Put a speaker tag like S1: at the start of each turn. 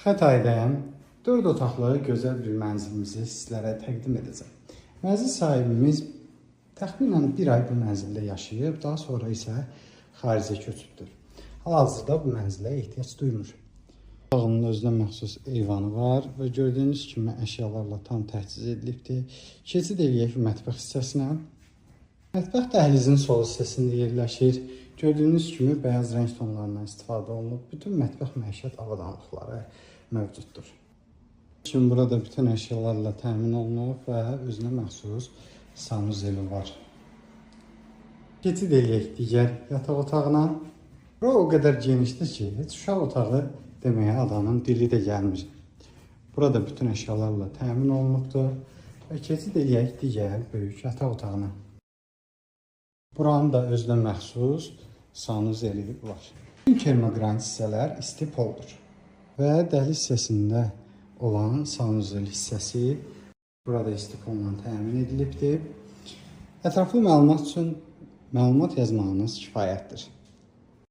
S1: Xətaidəyəm. 4 otaqlı gözəl bir mənzilimizi sizlərə təqdim edəcəm. Mənzil sahibimiz təxminən bir ay bu mənzildə yaşayıb, daha sonra isə xaricə köçübdür. Hal-hazırda bu mənzilə ehtiyac duymur. Otağının özünə məxsus eyvanı var və gördüyünüz kimi əşyalarla tam təchiz edilibdir. Keçid eləyək mətbəx hissəsinə. Mətbəx dəhlizin sol hissəsində yerləşir. Gördüyünüz kimi bəyaz rəng tonlarından istifadə olunub. Bütün mətbəx məişət avadanlıqları mövcuddur. Şimdi burada bütün əşyalarla təmin olunub və özünə məxsus sanuzeli var. Keçid eləyək digər yataq otağına. Bura o qədər genişdir ki, heç uşaq otağı deməyə adamın dili də gəlmir. Burada bütün əşyalarla təmin olunubdur və keçid eləyək digər böyük yataq otağına. Buranın da özünə məxsus sanuzeli var. Bütün kermogranit hissələr isti poldur. Və dəhliz hissəsində olan sanuzel hissəsi burada isti polla təmin edilibdir. Ətraflı məlumat üçün məlumat yazmağınız kifayətdir.